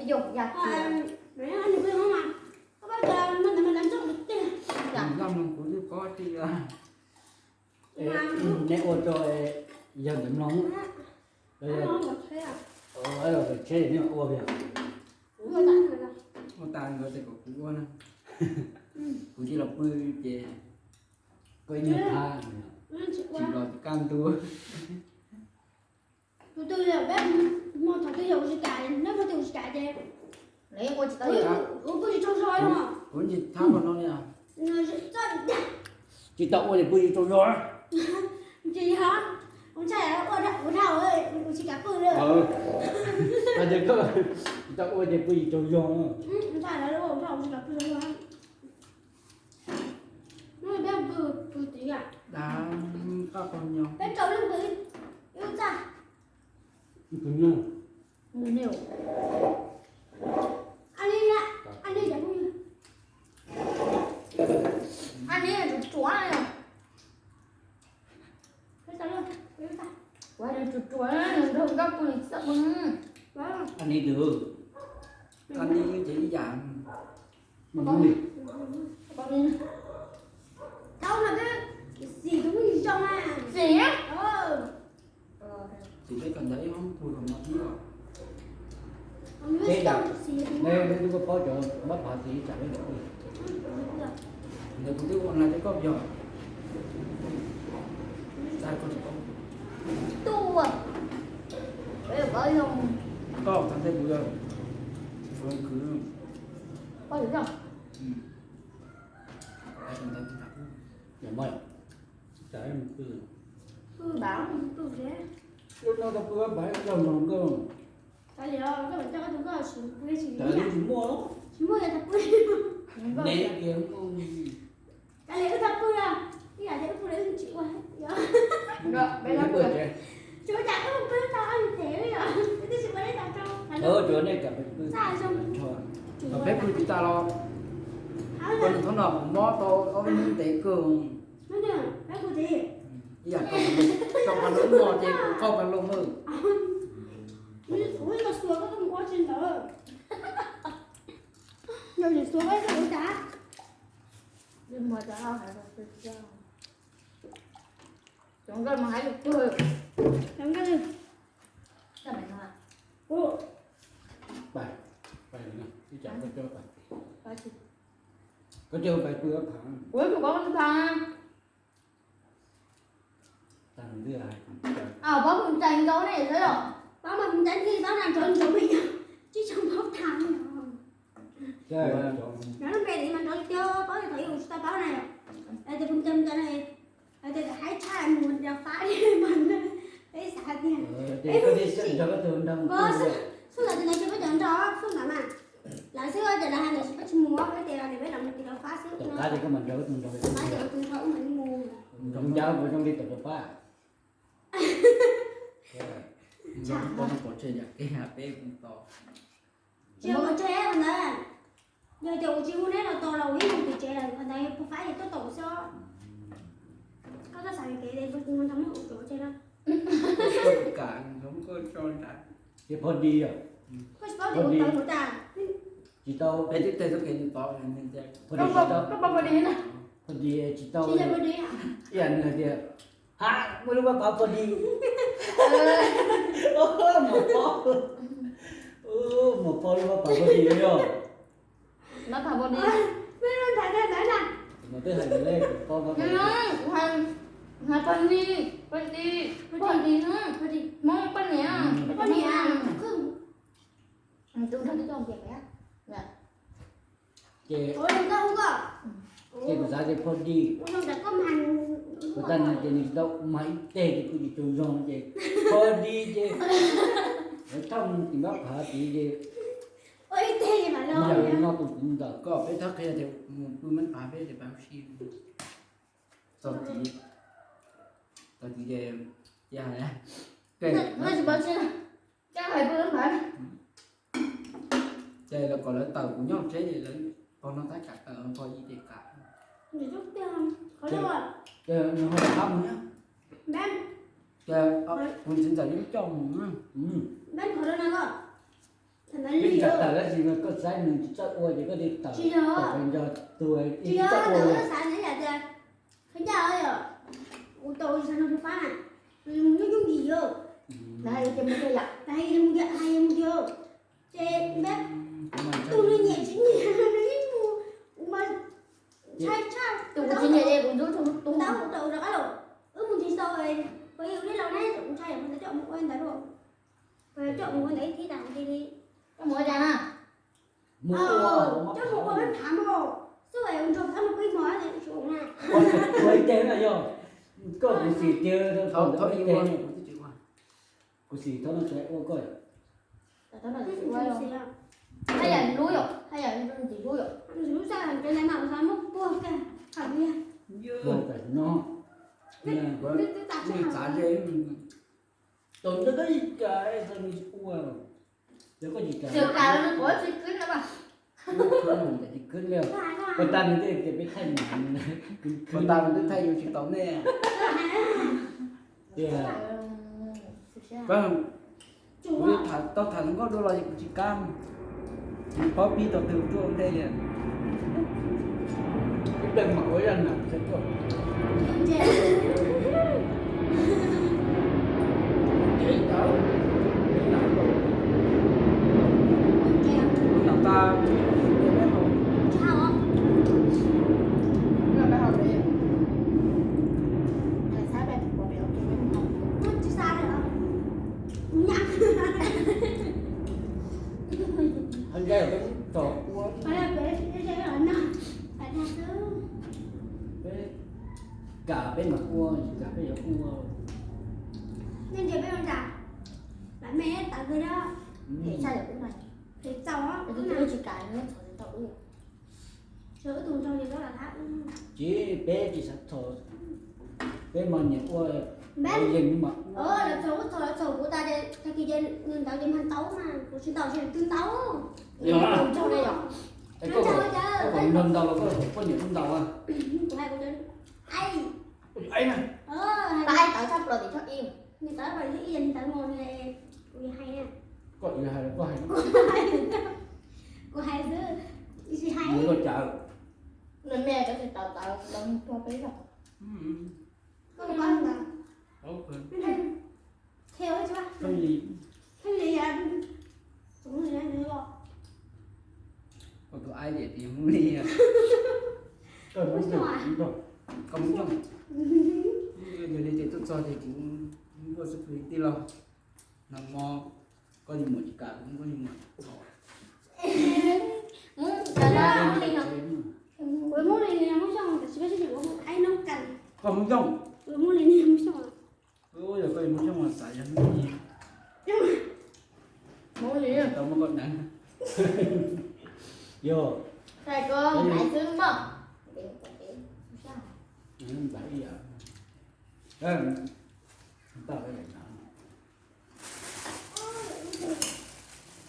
Yog yam nws kuj yog mas, koj pab cov no ntawd mas nrog kuv twb paub tiag. Nej ua rau yawg ntawd mloog. Los yog tsheb nej ua yog ua tas nkawd ces kom kuv ua na. Kuv cia los pw ces koj ib nyuag thab, tsis los kaj ntug. Tus twg yog peb hmo thaum twg yog ua tsis kam, neb hmo twg ua tsis kam ces ua tsis tau, ua pw tsis tsaug zog os. Kuv tsis thab qhov no li. Tsis tau ua ces pw tsis tsaug zog. Tsis yog, ua ntshai ua dhau, ua tsis kam pw li. Hais tias koj tsis tau ua ces pw tsis tsaug zog. Ua ntshai lawv ua dhau, ua tsis kam pw li. Peb pw, pw tid, peb rau leej pw ib lub txaj. Ab, ab, tsuav tsuav, tsuav tsuav nrog nkauj pw txaj pw. Ab, ni twg, ab, ni ces ib yam. Thaum no twb xim tus phooj ywg zoo na. Xim a? Xim peb kom ntawd ib hoob pw kom no thiab. Peb, peb twb paub cov mab phav xim tsam peb ntawd pw. Ntawd kuv twb ua nai rau koj yog. Tuaj, peb paub yog koj thaum ntej kuv yog khwv. Poj yog. Lub no tau pw pab yog no nkauj. Tsis muaj, tsis muaj yog tau pw. Neb kiag nkauj. Kav liam wb tau pw os, ib yam tias wb pw lawm wb tsis ua. Tsuav cas wb pw tau ob niag tes yom, wb twb tsis ua dab tsi rau. Tsuav nej kam pw, peb pw tsis tas los. Koj nws thaum no kuv mob tau ob peb hnub ntev kawg. Ib yam rau qhov lub no ces kuv qauj pas loo lawm. Kuv ib los xuas koj mus ua tsis ntawd. Yog tsis xuas koj ua cas? Cov nkauj mas hais lus kawg. Cov nkauj. Pais, pais, ib tsam koj coj pais. Koj coj pais pw ob phav. Kuv ib tug paub pw phav. Paub pw ntsa ntau ne, paub mas ntsa thiaj paub na, nrov nrov me nyuam, tsis tshua paub tham li os. Nrov lub npe li mas nrov tiag, paub li thaum ub tsis tau paub na yom. Tias pw ntsa ntsa na, tias haib tshaj mus nrog fab li mas peb xav tias peb mus sim. Xub ntawd tias no ces peb cov nrog xub ntawd mas lawv xwb, ces lawv hais ntawd peb tsis mus, peb tias peb los mus tim rau fab xwb. Tom qab ces koj mam nrog wb tus nrog, nrog ncab ua zoo li tom rau pab. Peb mus tos. Tsis yog pov tseg ntawd, yog tias kuv tsis hu neb los tos los kuv yeej mus tim tsev lawm, qhov ntawd yog pov fab ces tuaj tos xwb. Koj txhob xav yuam kev, ntawd muaj ua tseg na. Ces pov di, koj tsis paub tias kuv tawv kuv tas. Tsis tau, peb twb teg txoj kev tos, koj paub pov di na. Pov di tsis tau, ib yam nws hais tias, ha, muaj lub mab phav pov di. Muaj pov, muaj pov lub mab phav pov di yog. Mab phav pov di. Mas twb hais ntawd, kuv paub mab phav pov di. Hais pov di, pov di, poj di, Hmoob poj niam, poj niam. Ces, ces kuv xav tias pov di, kuv tag nrho ces nws tsis tau mag ib teg ces kuj tsis tsaug zog ces pov di ces lawv thauj mus tim mab phav tid ces ib yam li no tus kuv ntawm koj, peb thab qhia tias mus pw mab phav peb tias pab si txog tid, txog tid ces cia hais, ces lawv kom lawv tawm kuv nyob tsheb ces lawv pog no tab kam tawm, pog ib ces kam. Ces nws ho rov qab mus na. Ces kuv txiv ntxawm yeej coj mus na. Peb tawm tab sis mas koj saib nws tsis txawj ua ces koj tias tawm, tawm nco tus tsis txawj ua. Xav ncaj yom, kuv tau xav nrog Fab na, nws mus nyob yooj yim yom. Hais tias mus tiag, hais tias mus tiag, ces npab tus nws nyiam tsis nyiam nws yeej mus, mas ntshai tshaj tus kuv tsis nyiam ces kuv ntxub tau rov qab los. Wb mus tsis tau, kuv yus li laus na, kuv ntshai yom, kuv coj mus ua ntawd dua, kuv coj mus ua ntawd ib thib tas cia li. Coj mus ua cas na? Coj mus ua peb phav mog, xub es ua nrog peb mus pib mog, ua ib teg na yog. Koj kuv xim tiag, kuv xim thab no ua koj. Haj yam hlub yom, haj yam ntxim hlub yom. Ua pem no, txav ze, tau nco koj ib kas, tau nws ua, txawm kas los nws kuv tsis kwv no mas. Tsis kwv li, puas tas nws thiaj tias peb thaij mas, puas tas nws twb thaij yus tsis tau nej. Tias, kuv tau tham hluas nkauj dua los kuv tsis kam, kuv paub pib tau twg tuaj ua ntej li. Ib pliag mam ua zaj nam thiab tuaj. Nam tas, peb kam peb mam ua, tsis kam peb yuav ua. Nej ntsia peb ua cas, lam me tawv kawg na. Phem tshaj yam peb no, phem txaus, tsis kam txhom tsis tau wb. Sawv wb tus nraug ces lawv lam thab wb. Tsis, peb tsis xav txhom, peb mas nyiam ua npaum li mas. Lawv txhom wb txhom, lawv txhom kuv tas ces tag kis ces nws ntaus ces mag ntaus mas kuv tsis ntaus ces nws twb ntaus. Yog tus nraug ne yom. Koj kom nraug ntaus los koj kom poj niam koj ntaus a? Kuv hais kuv cov, ai, tawv tshaj plaws tim choj ib, nws tawv plaws tim choj ib, nws tawv mus, kuv hais, koj hais, koj hais, kuv hais xwb, tsis hais. Koj cawm, me cov tsis tawv tawv los mus tua peb los. Koj mus koj ntawd. Koj tus aib tias tias Hmoob Li, koj Hmoob Xyooj, koj Hmoob Xyooj, yog li ces tuaj txog ces kuv muaj xib fwb tij laug, nag hmo koj yug muam tsis kam kuv, koj yug muam txhom. Hmoob Li, Hmoob Xyooj, tab sis peb sib nyiam ua Hmoob Aib Noob Kas. Koj Hmoob Xyooj, Hmoob Li, Hmoob Xyooj. Yog koj Hmoob Xyooj mas xav yog Hmoob Li, Hmoob Li tau muab koj deev. Yog, hais koj nplaim xwb mog. Nplaim ib yam.